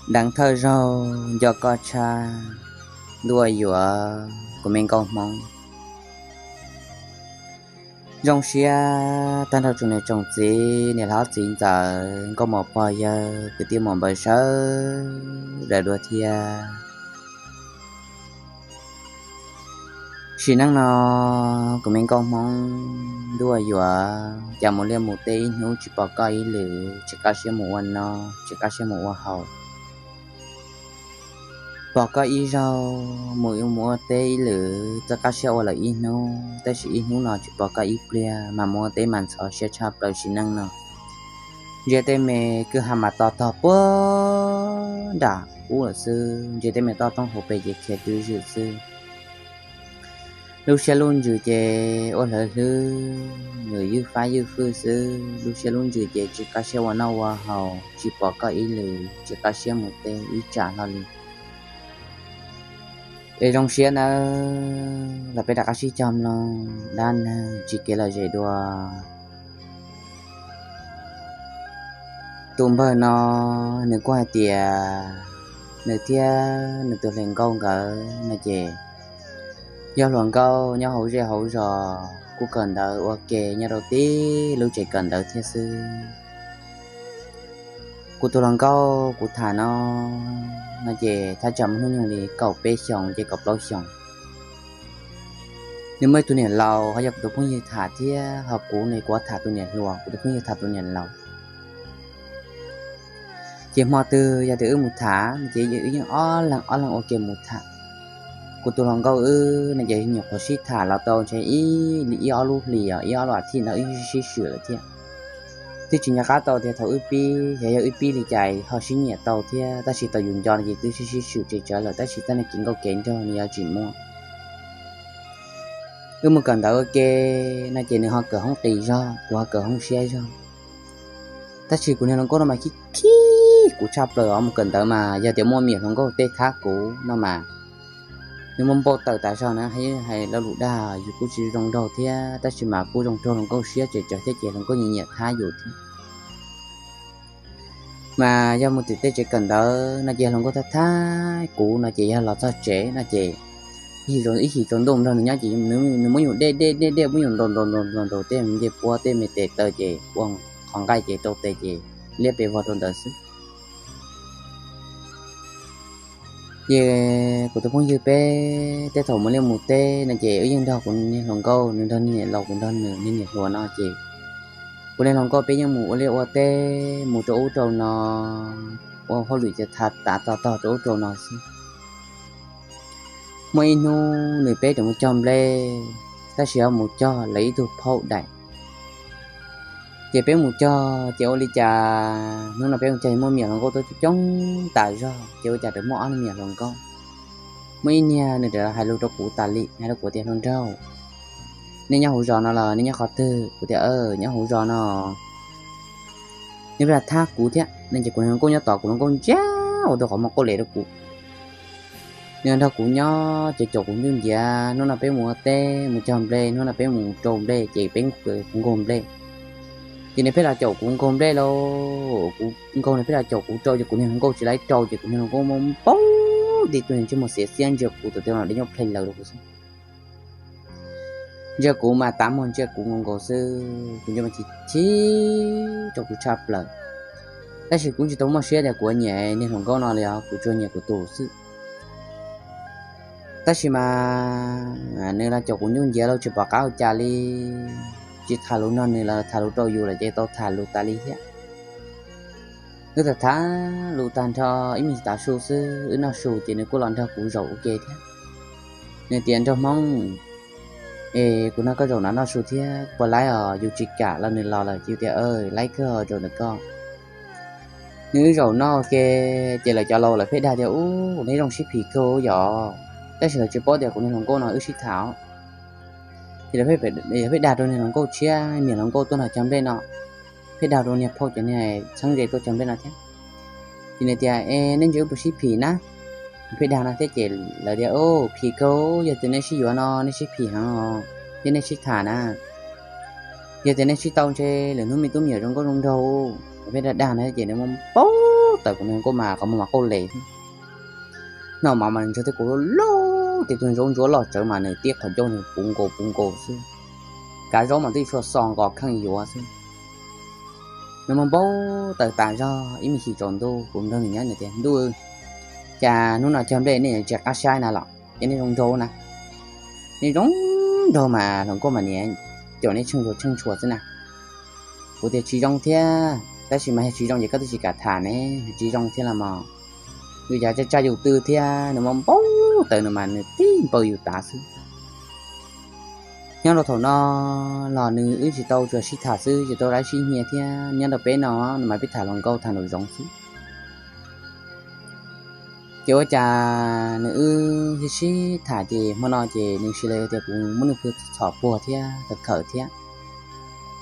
Deev thawj zaug nco koj tshaj, ntuj ua yuav kuv me nkauj Hmoob. Zoo siab tag nrho tsoom niam tsoom txiv, niam hlob txiv ntxawm, nkauj muam pog yawg, kwv tij muam npawg sawv daws dua thiab. Sim neej no kuv me nkauj Hmoob, ntuj ua yuav cas mus liaj mus teb ib hnub tsis pom koj ib lwm, tsis qab siab mus ua noj, tsis qab siab mus ua haus. Pom koj ib zaug mus mus ua teb ib lwm, txawj qab siab ua lawm ib hnub, tab sis ib hnub no tsis pom koj ib pliag mas mus ua teb mas ntxhov siab tshaj plaws sim neej no. Ntsia tej me kwj ha mas to tog puag nram ub lawm xwb, ntsia tej me toj roob hauv pes ces khiav twb zwm xwb. Lub siab lub ntsws ces ua hlawv hlwb, nws ywj fab ywj fwj xwb, lub siab lub ntsws ces tsis qab siab ua noj ua haus, tsis pom koj ib lwm, tsis qab siab mus teb ib tsam hlo li. Es zoo siab nawb los peb rov qab sib cog mloog dab neeg tsis kev lom zem dua. Tus npawg no nws kuj hais tias nws thiab nws tus hluas nkauj nkawd no ces yog hluas nkauj nyob hauv zej hauv zos kuj kawm ntawv ua ke nyob rau tib lub tsev kawm ntawv thiab xwb. Kuv tus hluas nkauj kuv tham no, no ces thaj tsam muaj hnub nyoog li kaum peb xyoos ces kaum plaub xyoos. Nws muaj ib tug niam laus ho yog kuv tus phooj ywg tham thiab ho kuv ne kuv tham tus niam hluas, kuv tus phooj ywg tham tus niam laus. Ces hmo twg yog tias wb mus tham no ces wb yeej ob leeg ob leeg ua ke mus tham. Kuv tus hluas nkauj wb no ces nyuam qhuav sib tham los tau ntshe ib, ib ob lub hlis os, ib ob lub as thiv no wb sib swm lawm thiab. Twb tsis nco qab tau tias thaum wb pib, yog yog wb pib li cas ho sib nyiam tau thiab, tab sis tau yus nco no ces twb sib sib swm tsem tsawv lawm, tab sis txoj niag kev nkauj kev nraug nws yuav tsis muaj. Wb mus kawm ntawv ua ke no ces nws ho kawm hoob qis zog, kuv ho kawm hoob siab zog. Tab sis kuv niag hluas nkauj no mas khib khib kuv tshaj plaws os, mus kawm ntawv mas yog tias muaj me nyuam hluas nkauj tej thab kuv no mas nws muaj npau taws tas zog na, hais lo lus dag yus kuj tsis zoo nraug thiab, tab sis mas kuj zoo nraug hluas nkauj siab tsem tsawv thiab ces hluas nkauj nyiam nyiam thab yus thiab. Mas yog mus tim tej tsev kawm ntawv no ces hluas nkauj thab thab kuv no ces yog los txog tsev no ces ib hlis tsaus ntuj nrog nws nyob ces nws muab yus dej dej dej dej, muab yus ntaus ntaus ntaus ntaus tej ncej puab tej me tes taw ces ua qhov nqaij ces rau tes ces liab pes vog rau ntawd xwb. Ces kuv tus phooj ywg peb tej thaum mus liaj mus teb no ces wb yeej nrog kuv niag hluas nkauj, nws nrog niag niam laus, kuv nrog nws niag niam hluas no ces kuv niag hluas nkauj peb yeej mus ua liaj ua teb mus rau ub rau no, ua hauj lwm ces tav tog tog rau ub rau no xwb. Muaj ib hnub nws peb rov mus cog nplej, tab sis ho mus cog lawv ib tug phaub daim. Ces peb mus cog ces ua li cas hnub no peb mus cog muaj me nyuam hluas nkauj tuaj coob tas zog ces ua cas rov muaj ob niag me nyuam hluas nkauj. Muaj ib niag nws rov hais lus rau kuv tas li, hais rau kuv tias, hluas nraug, nej nyob hauv zos no los nej nyob qhov twg? Kuv tias, nyob hauv zos no. Nws pheej los thab kuv thiab no ces kuv niag hluas nkauj nyob tod, kuv hluas nkauj ntsiag ua tau qhov muag quaj les rau kuv. Nws nrog kuv nyob ces caum kuv ncuj nciav, hnub no peb mus ua teb mus cog nplej, hnub no peb mus rau nplej ces peb kuv nkaug nplej. Ces nws pheej los caum kuv nkaug nplej lauj, kuv nkaug nws pheej los caum kuv rau ces kuv niag hluas nkauj tsis laib rau ces kuv niag hluas nkauj muaj npaum li tus niag ntsej muag xiav xiab ntsia kuv tus twg los dej nyuaj plheej lawm rau kuv xwb. Ntsia kuv mas tav muag ntsia kuv nkaus nkaus xwb, kuv ntsia mas chim chim rau kuv tshaj plaws. Tab sis kuv tsis tau muaj siab tias kuv nyiam niag hluas nkauj no li os, kuv tsuas nyiam kuv tus xwb. Tab sis mas nws los caum kuv ncuj nciav lauj, tsis pom qab ua cas li. Tsis tham lus nrog nws los tham lus rau yus lawm ces tau tham lus tas li thiab. Wb tham tham lus tag nrho ib me tav su xwb, wb noj su ces nws kuj los nrog kuv zaum ua ke thiab. Nws tias, nraug Hmoob, es kuv nrog koj zaum no noj su thiab puas laib os? Yus tsis kam los nws los lawm ces yus tias, laib kawg, zaum ntawm koj. Nws wb zaum noj ua ke ces lawv cov laus lawv pheej dag tias, ub, neb zoo sib phim kawg yom. Tab sis lawv tsis paub tias kuv niag hluas nkauj no wb sib tham. Ces lawv pheej dag rau niag hluas nkauj tshiab, niag hluas nkauj tuaj nrog cog nplej no, pheej dag rau niag phauj cov niag txheeb ze tuaj cog nplej no thiab. Ces nws tias, es nej ntsia wb puas sib phim na. Pheej dag no thiab ces lawv tias, phim kawg, yog tias nej sib yuav no nej sib phim heev os, thiab nej sib tham na. Yog tias nej sib tau ntshe lwm hnub me tub me nyuam zoo nkauj zoo nraug. Pheej dag dag no ces nws muaj npaum tawm kuv niag hluas nkauj mas qhov muag mas qauj les xwb. Noj mov mas ntsawg thiab kuv lub lub tes tug zaub ntsuab loj tsawv mas nws tib qhov ncauj nws puv nkaus puv nkaus xwb. Kav zaub mas twb tshua xo nqos kheej yuav xwb. Nws mas npau taws tas zog ib me chim tsaus ntuj kuv nrog nws nyob nws tias, Ntuj, cas hnub no cog nplej nej tsis qab saib na los ces nej zoo nraug na. Nej zoo nraug mas hluas nkauj mas niam caum nej tsheej tshua tsheej tshua xwb na. Kuv tias, Tsis zoo thiab, tab sis mas yog tsis zoo ces koj twb tsis kam tham ne, tsis zoo thiab los mas. Yus cas tsa tsa yus twg thiab, nws mas npau taws nws mas nws tib npaws yus tav xwb. Nyob rau thaum no los nws wb tsis tau tsuas sib tham xwb, tsis tau dab sib nyiag thiab. Nyob rau peb no nws mas pib tham hluas nkauj tham nraum zoov xwb. Ces ua cas nws wb sib sib tham ces hmo no ces nws sis li tias kuv muab nws pw txhom puag thiab khawm khawm thiab.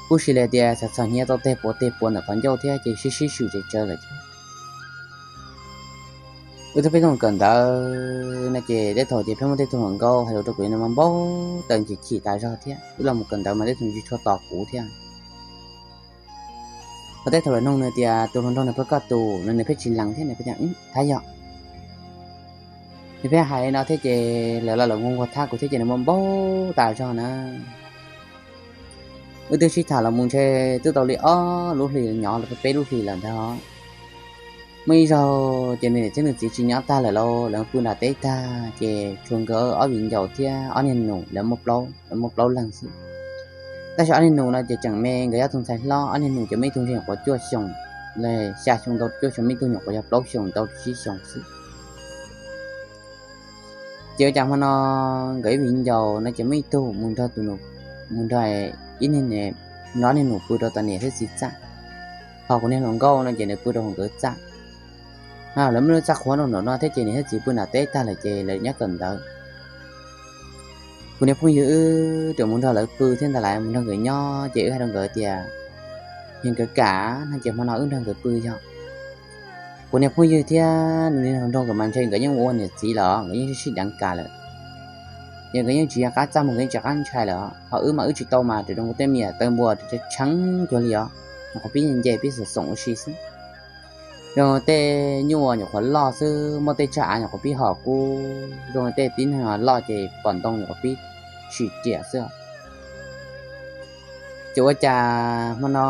Kuv sis li tias txhom txhom hnyiav tau teg puas teg puas ntawm qhov ncauj thiab ces sib sib swm tsawv tsawv lawm thiab. Wb twb peb tug kawm ntawv no ces tej thaum ces pheej muaj tej tug hluas nkauj hais lus rau kuv no mas npau taws chim chim tas zog thiab. Wb los mus kawm ntawv mas tej tug tsis tshua tos kuv thiab. Ho tej thaum lawv nug nws tias tus hluas nraug nws puas koj tus no nws pheej tsis lees thiab nws pheej tias thab yog. Nws pheej hais no thiab ces lawv los lawv nquag nquag thab kuv thiab ces nws mas npau tas zog na. Wb twb sib tham los mus ntshe twb tau li ob lub hlis nyov los peb lub hlis lawm ntag. Muaj ib zaug ces nws niam thiab nws txiv tsis nyob tag lawm lauj, lawv pw nram teb tag ces tshuav nkawd ob viv ncaus thiab ob niag nus, lawv muaj plaub, lawv muaj plaub leeg xwb. Tab sis ob niag nus no ces tseem me, nkawd yog tus ntxhais hlob, ob niag nus ces muaj ib tug ntshe nyuam qhuav cuaj xyoos, xya xyoo ntau cuaj xyoo, muaj ib tug nyuam qhuav yog plaub xyoos ntau tsib xyoos xwb. Ces ua cas hmo no nkawd ib viv ncaus no ces muaj ib tug mus nrog tus nus, mus nrog ib niag, nrog ob niag nus pw rau tom niam thiab txiv txaj. Ho kuv niag hluas nkauj no ces nws pw rau hauv nkawd txaj. Lawv muaj lub txaj qhuav rau nraum no thiab ces niam thiab txiv pw nram teb tag lawm ces lawv nyob kawm ntawv. Kuv niag phooj ywg wb tseem mus nrog lawv pw thiab ntag lawm, mus nrog nkawd nyob ces wb hais rau nkawd tias yog nkawd kam no ces hmo no wb nrog nkawd pw yog. Kuv niag phooj ywg thiab nws niag hluas nraug nkawd mas ntshe nkawd yeej ua niam txiv lawm, nkawd yeej sib sib deev kam lawm. Ces nkawd yeej tsis nco qab txaj muag, nkawd yeej tsis nco qab ntshai lawm. Ho wb mas wb tsis tau mas, tus zoo tej me nyuam taw npua tus tshee cuag li os, nyuam qhuav pib nce pib xoom xoom ua si xwb. Zoo tej nyuj nyuam qhuav loj xwb, muaj tej tsag av nyuam qhuav pib hom kub, zoo tej tib neeg loj ces pom ntoo nyuam qhuav pib sim riam xwb. Ces ua cas hmo no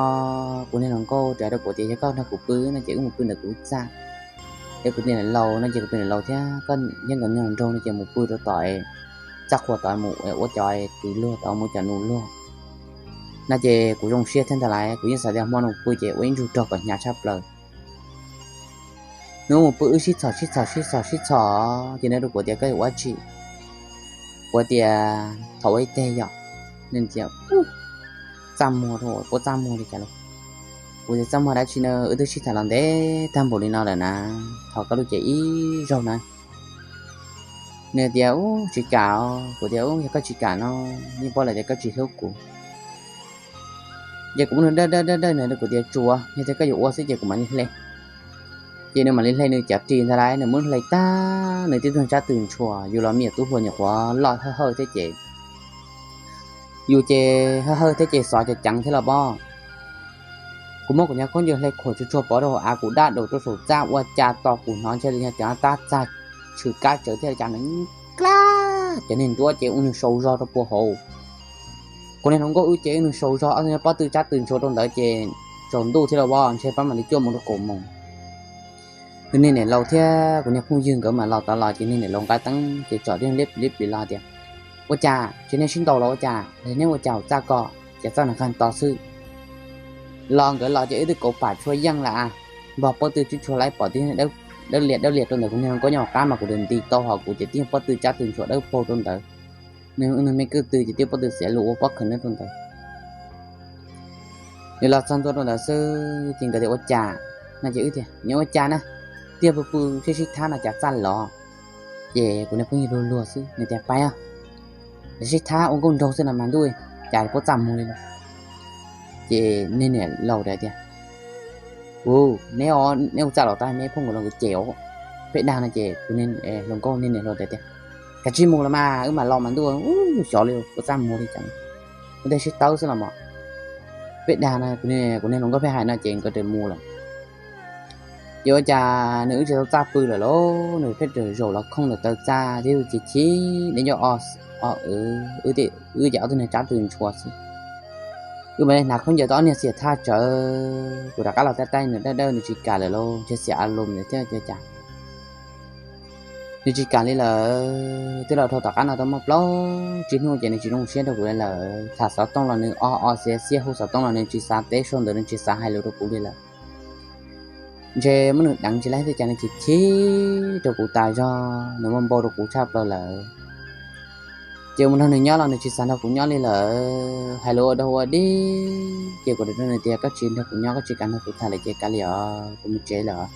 kuv niag hluas nkauj hais rau kuv tias yog koj nrog kuv pw no ces wb mus pw ntawm kuv txaj. Es kuv tus niam laus no ces kuv tus niam laus thiab koj thiab nkawd niag hluas nraug no ces mus pw rau tom txaj qhua tod mus ua cov tus luag tod mus cov nus luag no ces kuv zoo siab thiab ntag lawm, kuv yeej xav tias hmo no mus pw ces ua ib ntsug rog kom hnyav tshaj plaws. Nws mus pw wb sib txhom sib txhom sib txhom sib txhom ces nws rau kuv tias koj yuav ua dab tsi? Kuv tias thov ua ib teg yom. Nws tias txaj muag rau, puab txaj muag li cas lauj? Kuv tias txaj muag dab tsi na, wb twb sib tham los ntev tag npaum li no lawm na, thov koj lub cev ib zaug na. Nws tias ub tsis kam. Kuv tias ub yog koj tsis kam no, yeej paub lawm tias koj tsis hlub kuv. Ces kuv muab nws dawj dawj dawj dawj nws rau kuv tias tsuav, yog tias koj yuav ua xwb ces kuv mam li hle. Ces nws mam li hle nws cov ris ntag lauj, nws muab hle tag nws tib tug tsab tw ntshua, yus los me nyuam tub hluas nyuam qhuav loj hawj hawj thiab ces yus ces hawj hawj thiab ces xov ceev ceev thiab los pob. Kuv muab kuv nyuag khaub ncaws hle khuam tsuag tsuag pov rau hauv av, kuv dab daus rau saum txaj ua cas tos kuv hnov ntshe yog cov tab txag tshwm kab tsawv thiab li cas nws nqaj cov niag nruab ces ua nws sau zog rau puag hauv. Kuv niag hluas nkauj wb ces ua nws sau zog, ob tug pob tw tsab tw ntshua rau ntawd ces tsaus ntuj thiab los pob, ntshe pab mam li cuaj moos rau kaum moos. Nws niag niam laus thiab kuv niag phooj ywg nkawd mam los tod los ces niag niam laus nqa teeb ces tsom tib liab plis liab plis los tias ua cas tsis nej sib ntaus los ua cas, neb ua cas hauv txaj ko, ces txaj nws nqag to xwb. Los nkawd los ces wb twb kauv pam tshua yeej lawm a, npog pob tw tib tshua laib pom tib dawb lias dawb lias rau ntawd, kuv niag hluas nkauj nyob hauv qab mas kuv nti tau hos kuv ces tib pob tw tsab tw ntshua dawb paug rau ntawd. Nws me kwj tw ces tib pob tw xiav lus ua pob khaws neb rau ntawd. Nws los txog ntua rau ntawd xwb ces nkawd tias ua cas no ces wb tias nyob ua cas na, tiag pw pw sib sib thab no cas txaj los. Ces kuv niag phooj ywg luag luag xwb nws tias pais os, sib thab ua nkauj nraug xwb no mas ntuj, cas puab txaj muag li no. Ces niag niam laus tias u, neb, neb ua txaj los tab neb phooj nkawd los nkawd ces os, peb dag no ces kuv niag hluas nkauj niag niam laus tias kav tsij mus los mas wb mam los mas ntuj, xyov li puab txaj muag li cas, ua ntej sib tawb xwb los mas. Peb dag no, kuv niag hluas nkauj pheej hais no ces nkawd mus lawm. Ces ua cas nws wb tsis tau txaj pw lawm lauj, nws pheej zaum los khooj ntawm taw txaj thiab chim chim deb ncauj o, o, wb ces ob tug niag tsab tw ntshua xwb. Wb mam li hnav khaub ncaws tau ob niag xiam thaj tsawv, kuv rov qab los tab taij nws dawb dawb nws tsis kam lawm lauj, ntshe xiam a lus thiab ua cas nws tsis kam li lawm. Twb los dhau tom qab no tau muaj plaub tsib hnub ces nws tsis zoo siab rau kuv li lawm. Tham xov tooj los nws o o xiav xiab, hu xov tooj los nws tsis xav teb, sau ntawv nws tsis xav hais lus rau kuv li lawm. Ntshe muab nws deev tsis laib thiab cas nws chim chim rau kuv tas zog, nws muaj npau rau kuv tshaj plaws lawm. Ces mus nrog nws nyob los nws tsis xav nrog kuv nyob li lawm, hais lus ua dog ua dig. Ces kuv hais rau nws tias koj tsis nrog kuv nyob, koj tsis kam nrog kuv tham lawm ces kav liam os, kuv mus tsev lawm.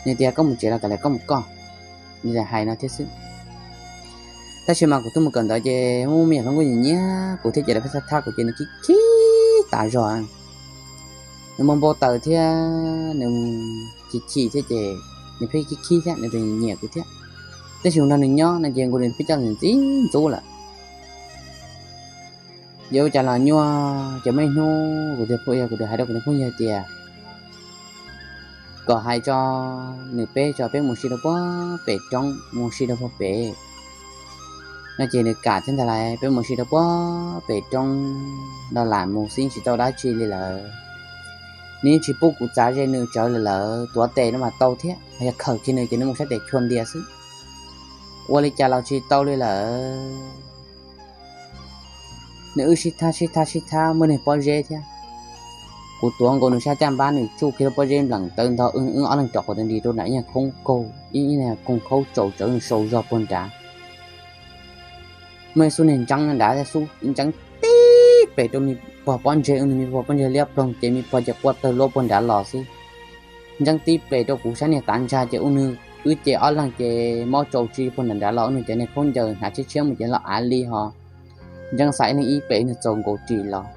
Nws tias koj mus tsev los kav liam, koj mus koj. Nws hais no thiab xwb. Tab sis mas kuv tuaj mus kawm ntawv ces muaj me nyuam hluas nkauj nyiam nyiam kuv thiab ces lawv pheej thab thab kuv ces nws khib khib tas zog. Nws muaj npau taws thiab nws chim chim thiab ces nws pheej khib khib thiab nws nyiam nyiam kuv thiab. Tab sis mus nrog nws nyob no ces nkaus nws pheej coj nws ntxub ntxub lawm. Ces ua cas los nyuaj ces muaj ib hnub kuv tias, kuv tias hais rau kuv tus phooj ywg tias kom hais tso nws peb tso peb mus si rau puag pem roob, mus si rau puag pem no ces nws kam thiab ntag lauj. Peb mus si rau puag pem roob, nrog lam mus xwb tsis tau dab tsi li lawm. Nws yeej tsis pub kuv txav ze nws tsawv lawm, lawv tuav tes no mas tau thiab, yog khawm kiag nws ces nws mus saib tes chua ntias xwb. Ua li cas los tsis tau li lawm. Nws wb sib thab sib thab sib thab muaj niag pob zeb thiab. Kuv tuav nkaus nws sab caj npab, nws tsuj kiag lub pob zeb npleem taw ntog, wb ob leeg rov quav ntawd nris rau nram ib nyuag khoob kaug, ib koog khaub tsaus tsawv, nws sau zog puag nrad. Muaj ib xub niag ntseeb nrad, xub ntseeb tib pes rau me pog pob ntseg, wb nws me pog pob ntseg liab ploog ces me pog ces quaj tawg luab puag nrad los xwb. Ntseeb tib pes rau kuv sab niag tav ntsag ces wb ces ob leeg ces mob tsaus tsi puag nram nrad los, wb nws cov niag khaub ncaws hnav tshiab tshiab mus ces los av li ho ntseeb xav ib leeg ib pes, wb nws txaus nkaus ris los.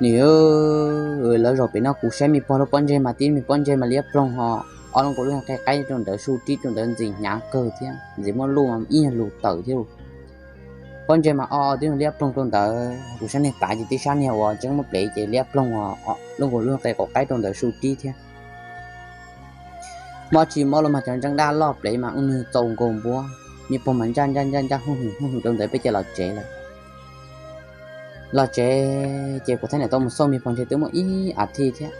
Nws, lawv zaum pem no kuv saib me pog lub pob ntseg mas tib me pob ntseg mas liab ploog ho, ob lub nkaus lub qe qaib rau ntawd, su rib rau ntawd, ntxim hnyav kawg thiab ntxim muaj luj, ib nyuag lus tawm thiab. Pob ntseg mas o tib liab ploog rau ntawd, kuv sab niag tav ces tib sab niag uas ntseeb muaj plev ces liab ploog, lub nkaus lub qe qaum qaib rau ntawd, su rib thiab. Mob tsis mob los mas cov ntseeb daj loj plev mas wb nws txaus nkaus npuab, me pog mas ntsaj ntsaj ntsaj ntsaj huj hwm huj hwm rau ntawd, peb ces los tsev lawm. Los tsev ces kuv thiaj niam tau mus xauj me pog ntseg twb muaj ib as thiv thiab.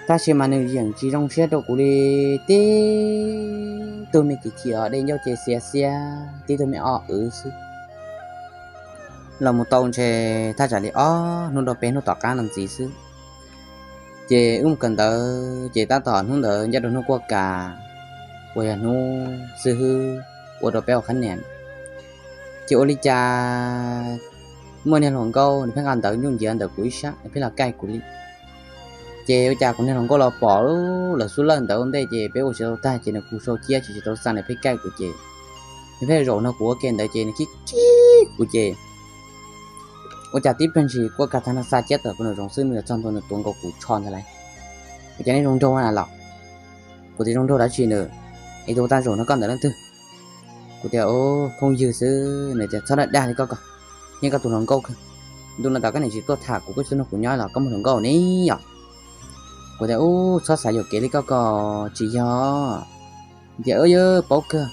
Tab sis mas nws yeej tsis zoo siab rau kuv li, tib tug me chim chim os, dej ncauj ces xiav xiab, tib tug me o wv xwb. Los mus tau ntshe thaj tsam li ob hnub rau peb hnub tom qab no ntxiv xwb. Ces wb mus kawm ntawv ces tab tom hnub ntawd ncaj rau hnub kuaj kas, uas yog hnub xib hwb ua rau peb ua qhab niam. Ces ua li cas muaj niag hluas nkauj nws pheej nqa ntawv ntsuj nciav ntawm kuv ib sab, nws pheej los kaij kuv li. Ces ua cas kuv niag hluas nkauj los pom lawv xub lawj ntawd ua ntej ces peb ua tsis tau tag ces nws kuj sau ciab tsis tsis tau xa, nws pheej kaij kuv ces nws pheej zaum nrog kuv ua ke ntawd ces nws khib khib kuv ces ua cas tib pliag ntshis kuaj kag tag no xa ciab tawm kuv nraum zoov xwb, nws txog ntua nws tuav nkaus kuv tsho ntag lauj. Ua cas nej zoo nraug na los? Kuv tias zoo nraug dab tsi nws? Es tus tag zaum nrog koj ntawd leej twg? Kuv tias phooj ywg xwb. Nws tias txhob dag dag li koj ko, yeej koj tus hluas nkauj kawg. Ntu no tas koj niam tsis tuaj tham kuv, koj tsis tuaj nrog kuv nyob los koj muaj hluas nkauj ne yom? Kuv tias ub, txhob xav yuam kev li koj ko, tsis yog. Tias yog paub kawg,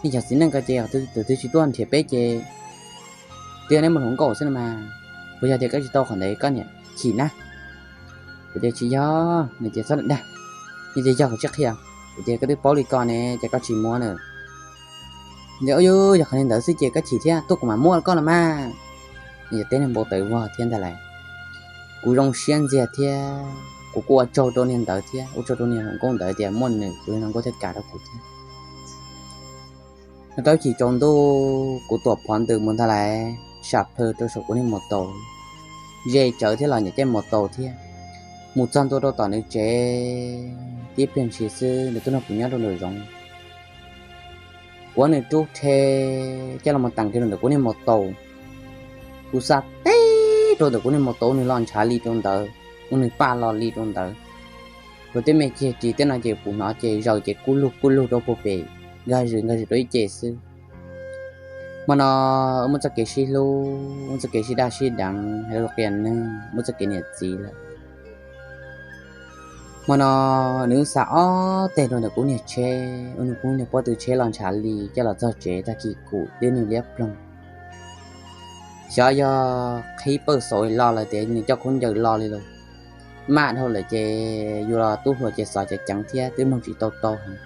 nej cov txiv neej ko ces tus twg tsis tuaj nrhiav peb ces twb yog neb muaj hluas nkauj xwb no mas. Puas yog tias koj tsis tau qhov ntawd koj niam chim na? Kuv tias tsis yog. Nws tias txhob dag dag, nws tias yog kuv tsis qhia. Kuv tias koj twb paub li ko ne ces koj tsis muab na. Nws tias yog qhov li ntawd xwb ces koj chim thiab, tuaj kuv mam muab koj los mas. Nws tias teb niag npau taws vog thiab ntag lauj. Kuv zoo siab ntxiag thiab kuv kuj ua tsaug rau niag ntawd thiab ua tsaug rau niag hluas nkauj ntawd tias muaj nws kuv niag hluas nkauj thiaj kam rau kuv thiab. No tau ib chim tsaus ntuj kuv tuam phov ntws mus ntag lauj, sam plhws rau saum kuv niag mus taus, ze tsawv thiab los nyam caij mus taus thiab. Mus txog ntua rau tom nws tsev, tib pliag ntshis xwb nws tuaj nrog kuv nyob rau nraum zoov. Kuv muab nws rub rhe coj los teem kiag rau ntawm kuv niag mus taus. Kuv xa teb rau ntawm kuv niag mus taus, nws los ntshav li rau ntawd, ua nws paj los li rau ntawd. Kuv twb me kiag ris tej no ces kuv hnov ces zaws ces kuj lug kuj lug rau puag pem, nkag zws nkag zws rau ib ce xwb. Hmo no muaj txoj kev sib hlub, muaj txoj kev sib daj sib deev, hais lus qias neeg, muaj txoj kev niam txiv lawm. Hmo no nws wb xa ob teg rau ntawm kuv niag tsheb, ua nws kuv niag pob tw tsheb los ntshav li coj los txog tsev tag kis kuv twb nws liab ploog. Xyov yog qhib pawj xauv los lawm tias nws coj khaub ncaws los li los, maj dhau lawm ces yus los tub hluas ces xov ceev ceev thiab twb mloog tsis tau tau heev.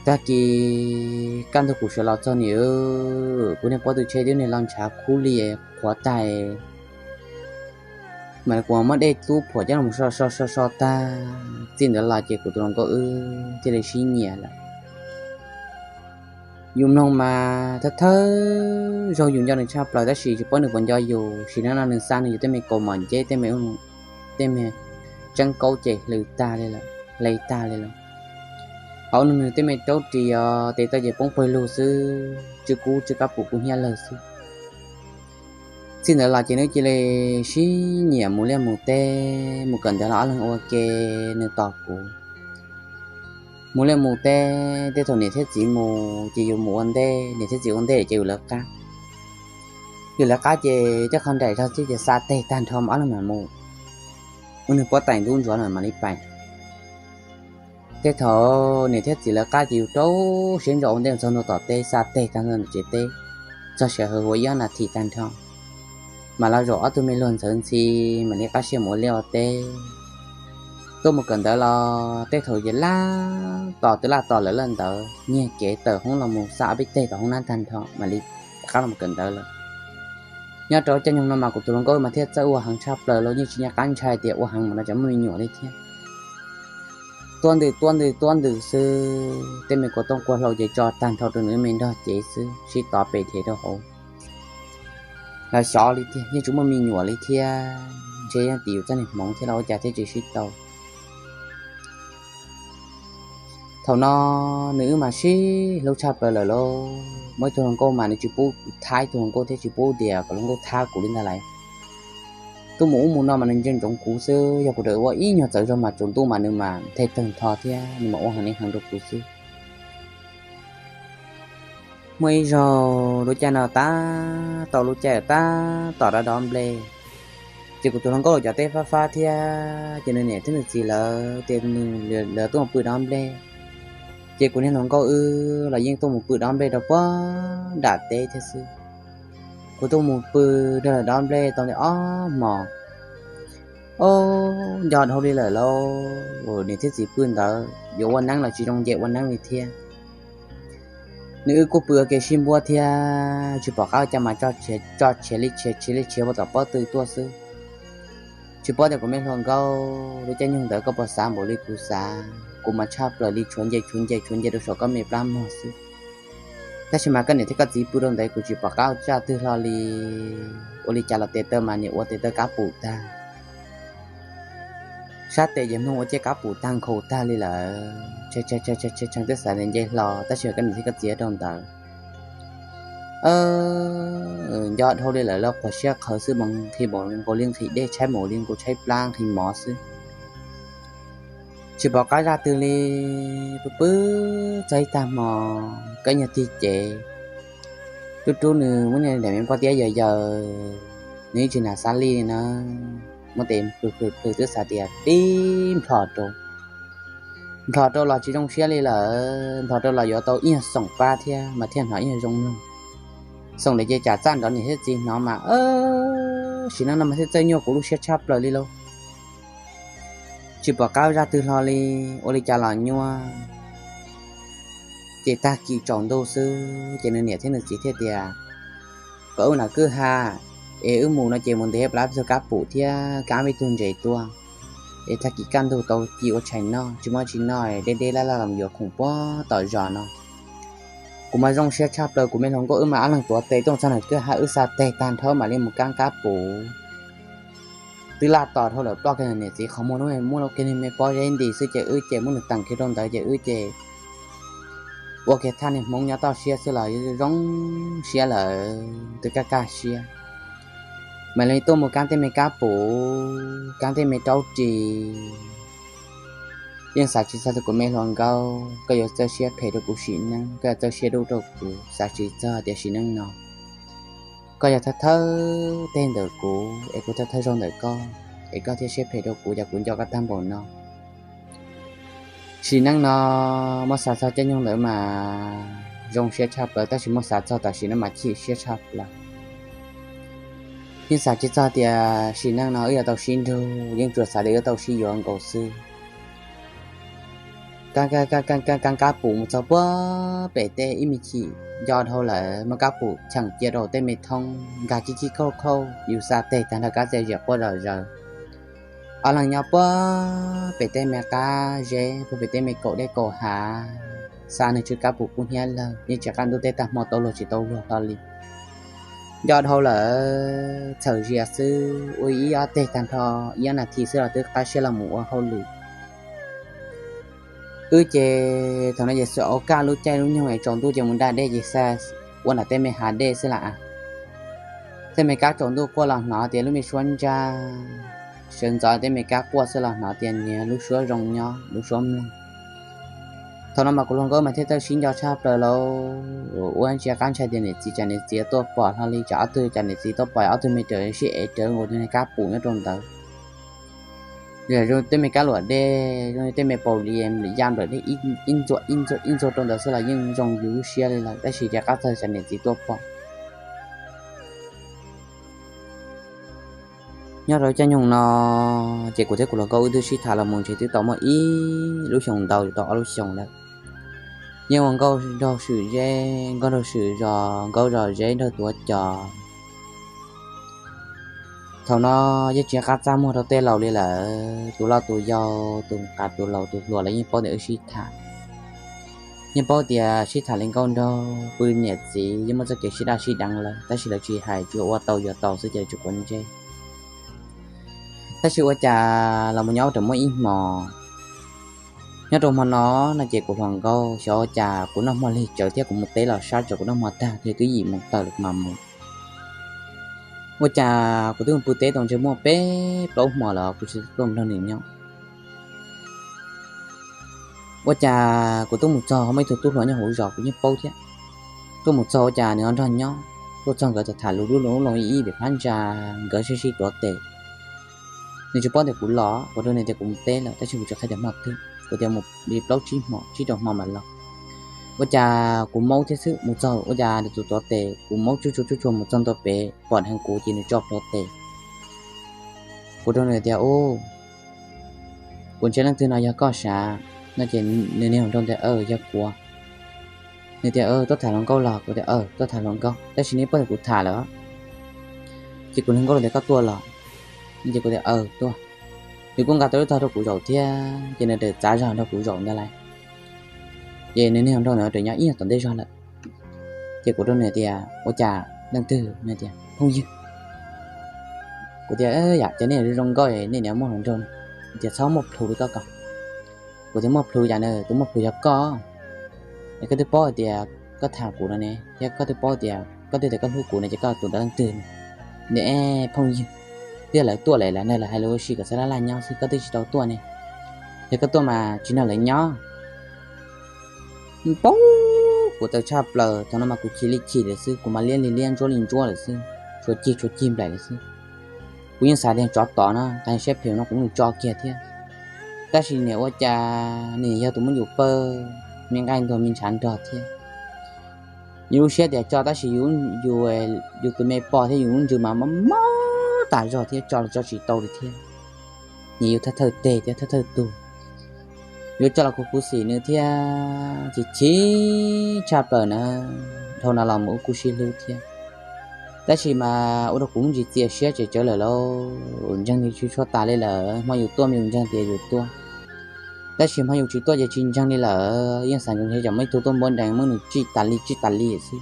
Tag kis kaj ntug kuv sawv los txog nws, kuv niag pob tw tsheb twb nws los ntshav khub li qhuav tag, mas kuv muab dej tub phuam coj los so so so so tag. Txij ntawd los ces kuv tus hluas nkauj wb thiaj li sib nyiam lawm. Yus mloog mas thawj thawj zaug yus nco nws tshaj plaws tab sis tsis paub nws puas nco yus, sim neej no nws xa nws yus tej me kaus mom nceb, tej me tseeb kaub ces hle tag li lawm, hle tag li lawm. Hauv nws tej me raub ris os tes taw ces poob pawg lug xwb, tsw kub tsw kab pum kub hnyiab lawg xwb. Txij ntawd los ces nws cia li sib nyiam mus liaj mus teb, mus kawm ntawv los ob leeg ua ke, nws tos kuv. Mus liaj mus teb, tej thaum niam thiab txiv mus ces yus mus ua ntej, niam thiab txiv ua ntej ces yus lawv qab. Yus lawv qab ces tej qhov nraim zog xwb ces xa teg tag nrho mas ob leeg mam mus, ua nws puab tais ntub ntsuav no mam li pais. Tej thaum niam thiab txiv lawv qab ces yus rau siab ntso ua ntej txog ntua tom teb, xa teg tag nrho ntawm tsev teb, txog sij hawm huv ib ob nas this tag nrho, mas los zaum ob tug me luag ntxhawv ntxhi, mam li qab siab mus ua liaj ua teb. Tuaj mus kawm ntawv los tej thaum ces laj tos twb laj tos lawm lawm ntawd, nyiag kev tawm hoob los mus xa ob peb teg tom hoob nab tag nrho mam li rov qab los mus kawm ntawv lawm. Nyob rau caij nyoog no mas kuv tus hluas nkauj mas thiaj txawj ua heev tshaj plaws los yeej tsis nco qab ntshai tias ua heev mas no tsam muaj me nyuam li thiab. Tuaj ntws tuaj ntws tuaj ntws xwb, tej me kua tooj kua hlau ces tso tag nrho rau nws me nrog cev xwb, sib tov pes dhev rau hauv. Los xyov li tiag, yeej tsis muaj me nyuam li thiab, ntshe yeej tim yus txoj niag hmoov thiab los ua cas thiaj tsis sib tau. Thaum no nws wb mas sib hlub tshaj plaws lawm lauj, muaj ib tug hluas nkauj mas nws tsis pub thaib tus hluas nkauj thiab tsis pub tias kom hluas nkauj thab kuv li ntag lauj. Tuaj mus ub mus no mas nws ntsia ntsoov kuv xwb, yog kuv rawm ua ib nyuag txawv zog mas tsaus ntuj mas nws mas nthe tawg ntho thiab nws mas ua heev li heev rau kuv xwb. Muaj ib zaug lub caij no tab tom lub caij tab tom rov dob nplej, ces kuv tus hluas nkauj los cov teb fab fab thiab ces nws niam thiab nws txiv lawv tias nws lawv tuaj mus pw dob nplej, ces kuv niag hluas nkauj wb los yeej tuaj mus pw dob nplej rau puag nram teb thiab xwb. Kuv tuaj mus pw nrog lawv dob nplej tau li ob hmos, o, nco dhau li lawm lauj, niam thiab txiv pw ntawd yuav ua neeb los tsis zoo nce ua neeb li thiab. Nws wb kuj pw ua ke sib npuab thiab tsis pom qab ua cas mas tso tshiav li tshiav tshiav li tshiav puag tom pob tw tuaj xwb. Tsis paub tias kuv me hluas nkauj, lub caij nyoog ntawd koj puas xav npaum li kuv xav, kuv mas tshaj plaws li tshuav nce tshuav nce tshuav nce rau saum koj me plab mog xwb. Tab sis mas koj niam thiab koj txiv pw rau ntawd kuv tsis pom qab ua zaj twg hlo li, ua li cas los tes taw mas niam ua tes taw kab pum tag. Sab tes ces mloog ua ciaj kab pum tag nkhaus tag li lawm, tshee twb xav nce hlo tab sis koj niam thiab koj txiv rau ntawd. Nco dhau li lawm lauj, qhuav siab qhawv xwb mas nqhis npaum li nqus li nqhis dej, tshaib npaum li nqus tshaib plab nqhis mov xwb. Tsis pom qab zaj twg li, pw pw txog ib tag hmo, koj nyuag tig cev, rub rub nws muab nws daim me pob tiab yaws yaws, nws yeej tsis hnav xab lij li na, muab tes plhws plhws plhws twb xav tias tib nplhos rau. Nplhos rau los tsis zoo siab li lawm, nplhos rau los yuav tau ib nyuag xoom pab thiab mas thiaj hnov ib nyuag zoo mloog. Xoom lawm ces tsam txaj nrov niam thiab txiv hnov mas, sim neej no mas thiaj txawj nyuaj kuv lub siab tshaj plaws li lauj. Tsis pom qab zaj twg hlo li, ua li cas los nyuaj. Ces tag kis tsaus ntuj xwb ces nws niam thiab nws txiv thiaj tias, kom wb nram kwj ha, es wb mus no ces mus ntes plab peb tug kab pum thiab kab peb tug ntses tuaj, es tag kis kaj ntug tau ci ua tshais noj, tsis muaj tsis noj deb deb laj laj los yuav khoom puag tom zos no. Kuv mas zoo siab tshaj plaws, kuv me hluas nkauj wb mas ob leeg tuav tes tuaj txog nram kwj ha, wb xa teg tag nrho mam li mus kab kab pum. Twb laj tos dhau lawm, ploj kiag niam txiv qhov muag lub, muab kiag niag me pob zeb nti xwb ces wb ces muab nws teem kiag rau ntawd ces wb ces ua kiag thaj niag hmoov nyob toj siab xwb los zoo siab lawm, twb kaj kaj siab. Mam li tuaj mus kab tej me kab pum, kab tej me raub ris. Yeej xav tsis txog tias kuv me hluas nkauj, koj yuav txawj siab phem rau kuv sim neej, koj yuav txawj siab dub rau kuv, xav tsis txog tias sim neej no koj yog thawj thawj teg ntawm kuv es kuv thawj thawj zaug ntawm koj. es koj thiaj siab phem rau kuv, cas kuv nco koj tag npaum no. Sim neej no muab xav txog caij nyoog ntawd mas zoo siab tshaj plaws, tab sis muab xav txog tam sim no mas chim siab tshaj plaws. Yeej xav tsis txog tias sim neej no wb yuav tau sib nrug, yeej tsuas xav tias wb tau sib yuav nkaus xwb. Kab kab pum mus txog puag pem teb ib me chim nco dhau lawm, muab kab pum cheem cia rau tej me thoob nkag kib kib khauj khauj, yus xa teg tag nrho kab txias ziam quaj zom zaws. Ob leeg nyob puag pem tej me qab zeb, puag pem tej me kaum dej kaum hav, xa nws tsw kab pum kub hnyiab lawg, yeej tsis qab ntuj teb tag hmo tau luag tsis tau luag hlo li. Nco dhau lawm, txhawm zias xwb, ua ib ob teg tag nrho, ib ob nas this xwb los twb qab siab los mus ua hauj lwm. Wb ces thaum no ces xwm au kaj lub caij lub nyoog es tsaus ntuj ces mus da dej ces xa ua nram tej me hav dej xwb las. Tej me kab tsaus ntuj quaj los hnov tias lub me suab ntsaj, sawv ntxov tej me kab quaj xwb los hnov tias niag lub suab zoo nyob lub suab mloog. Thaum no mas kuv hluas nkauj mas thiaj txawj sib nco tshaj plaws lauj, ua ntsia qab ntshai tias niam txiv tsam niam txiv tuaj pom hlo li, tsam ob tug tsam niam txiv tuaj pom ob tug me raws sib ev rawv nkaus tej kab pum nyob rau ntawd. Zoo tej me kab luam dej, zoo tej me paus lias ya nplawm dej ib ntxuag ib ntxuag ib ntxuag rau ntawd xwb los yeej zoo yus lub siab li lawm, tab sis cia qab txog tsam niam txiv tuaj pom. Nyob rau caij nyoog no ces kuv thiab kuv hluas nkauj wb twb sib tham los mus ntshe twb tau muaj ib lub xyoos ntau yuav tau ob lub xyoos lawm. Yeej ua nkauj nraug swm zeb, nkauj nraug swm zos, nkauj zos zeb nraug tuav cos. Thaum no yeej tsis qab txaj muag rau tej laus li lawm, tus loj tus yau, tus qav tus laus tus hluas lawv yeej paub tias wb sib tham. Yeej paub tias sib tham li nkauj nraug pw niam txiv yeej muaj txoj kev sib daj sib deev lawm, tab sis lawv tsis hais, tsuas ua tau yuav tau xwb ces tsis quav ntsej. Tab sis ua cas los mus nyob ua raws muaj ib hmo, nyob rau hmo no no ces kuv hluas nkauj xyov ua cas kuv noj hmo lig tsawv thiab kuv mus teb los sab tsawv, kuv noj hmo tag ces twb yim mus tawm lawm mas mus. Ua cas kuv twb mus pw teb tau ntshe muaj peb plaub hmo lawm kuv tsis tuaj nrog nws nyob. Ua cas kuv twb mus txog muaj ib tug tub hluas nyob hauv zos kuv yeej paub thiab. Tuaj mus txog ua cas nws ho nrog nyob, tuaj txog nkawd tham tham lus lub loo ib pem phab ntsa, nkawd sib sib tuav tes. Nws tsis paub tias kuv los, kuv rau nws tias kuv mus teb lawm tab sis kuv tsis qhia tias hmo twg, kuv tias mus li plaub tsib hmo tsib rau hmo mam los. Ua cas kuv maub thiab xwb, mus txog ua cas nws tus tuav tes, kuv maub tsuj tsuag tsuj tsuag mus txog ntua pem pom dheev kuv ces nws tso plhuav tes. Kuv rau nws tias, u, kuv ntsia leej twg no yog koj sav? No ces nws niag hluas nraug tias, aw, yog kuv. Nws tias, tuaj tham hluas nkauj los? Kuv tias, aw, tuaj tham hluas nkauj, tab sis nej paub tias kuv tham lawm. Ces kuv hluas nkauj tias, koj tuaj los? Ces kuv tias, aw, tuaj. Nws kuj nqa tau lub tog rau kuv zaum thiab ces nws txav zog nrog kuv zaum ntawd lawm. Ces nws niag hluas nraug ntawd nyob ib nyuag tom ntej zog lawm. Ces kuv rau nws tias, ua cas leej twg? Nws tias, phooj ywg. Kuv tias, yam ces nej zoo nkauj nej niaj muaj hluas nraug no. Nws tias, txhob muaj plhus li koj ko. Kuv tias, muaj plhus yam na? Tus muaj plhus yog koj. Es koj twb paub hais tias koj tham kuv no ne, thiab koj twb paub tias koj twb tias koj hlub kuv no ces koj tus ntawd leej twg? Nws tias, phooj ywg, twb yog lawv tuaj lawm, lawv nrog hais lus ua si kom xab laj laj nyob xwb, koj twb tsis tau tuaj ne. Yog koj tuaj mas tsis nrog lawv nyob. Paub kuv tawv tshaj plaws, thaum no mas kuv chim li chim lawm xwb, kuv mas liab li liab ntsuab li ntsuab lawm xwb, tshuav cig tshuav cig nplaim lawm xwb. Kuv yeej xav tias tsov tod no, qee siab phem no kuv muab nws tso kiag thiab. Tab sis niam ua cas nws yog tus muab yus pawg me nqaij ntuag me ntshav nrog thiab. Yus lub siab tias tso tab sis yus tus me pog thiab yus lub ntsws mas mob mob tas zog thiab, tso los tso tsis tau li thiab. Nyiam yus thawj thawj teg thiab thawj thawj tug. Yuav tso los kuv khuv xim nws thiab, chim chim tshaj plaws na. Dhau no los mus wb kuj sib hlub thiab. Tab sis mas ua rau kuv muaj ntsis txias siab tsem tsawv lawm lauj, ntseeg nws tsis tshua tas li lawm, hmo yus tuaj mas yus ntseeg tias yus tuaj. Tab sis hmo yus tsis tuaj ces tsis ntseeg li lawm, yeej xav ntshe tsam muaj ib tug tuaj npuab nrees muab nws tsij tas li tsij tas li xwb.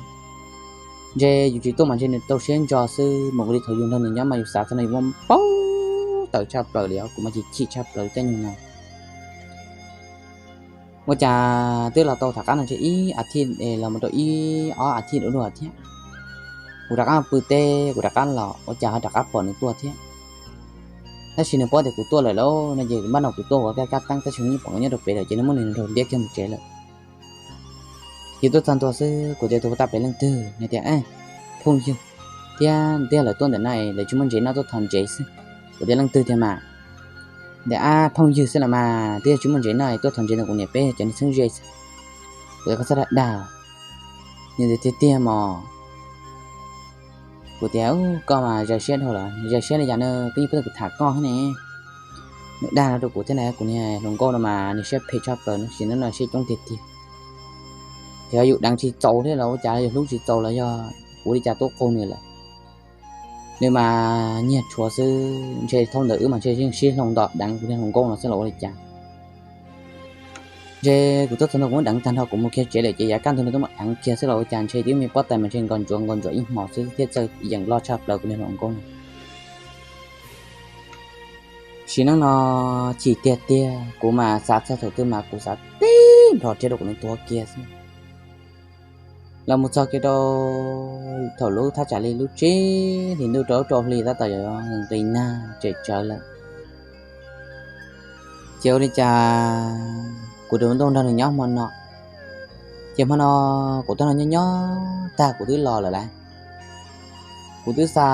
Ntshe yus tsis tuaj mas ntshe nws tau siab ntso xwb, mus li thaum yus nrog nws nyob mas yus xav txog no yus muaj paub tawv tshaj plaws li os, kuv mas chim chim tshaj plaws caij nyoog no. Ua cas twb los tau tham qab no ntshe ib a thiv los mus rau ib ob a thiv dua dua thiab. Kuv rov qab pw teb kuv rov qab los ua cas ho rov qab pom nws tuaj thiab. Tab sis nws paub tias kuv tuaj lawm lauj, no ces npaj no kuv tuaj ua kaj kab teeb tab sis nws pom nyob rau pem lawm ces nws muab nws nraug ntiab kiag mus tsev lawm. Ces tuaj txog ntua xwb kuv tias tus puas tau pem leej twg, nws tias, phooj ywg, thiab twb yog lawv tuaj ntawm no lawv tsis muaj ntsev noj tuaj thov ntsev xwb. Kuv tias leej twg tiag mas? Tias ab phooj ywg xwb los mas, twb yog tsis muaj ntsev noj tuaj thov ntsev ntawm kuv niam peb cov niag txheeb ze. Kuv tias koj txhob dag dag, nws tias tiag tiag mos. Kuv tias koj mas zais siab dhau lawm. Zais siab li cas na, koj yeej pheej kuv tham koj thiab ne. Nws dag no rau kuv thiab na, kuv niag hluas nkauj no mas nws siab phem tshaj plaws, nws siab coob tiag tiag. Yog yus deev tsis txaus thiab los ua cas, yog hlub tsis txaus los yog ua li cas tuaj qaug nws lawm. Nws mas nyiag tshuav xwb, ntshe thaum ntawd wb mas ntshe yeej sib hloov nto deev kuv niag hluas nkauj no xwb los ua li cas. Ntshe kuv tuaj txog ntua kuv muab deev tag nrho kuv mus kiag tsev lawm ces yav kaj ntug no tuaj muab deev kiag xwb los ua cas, ntshe twb me pob tais mas ntshe nkaus ntsuav nkaus ntsuav ib hmos xwb thiaj txawj yeem loj tshaj plaws kuv niag hluas nkauj no. Sim neej no chim tiag tiag, kuv mas xav txog thaum twg mas kuv xav tib nrho rhiab rau kuv niag tuag kiag xwb. Los mus txog kiag rau thaum lub thaj tsam li lub tsib hlis ntuj rau rau hli tab tom yuav nqis nag tsem tsawv lawm. Ces ua li cas kuv rov ntuj nrog nws nyob hmo no. Ces hmo no kuv tuaj nrog nyob nyob tag kuv twb los lawm lauj. Kuv twb xa,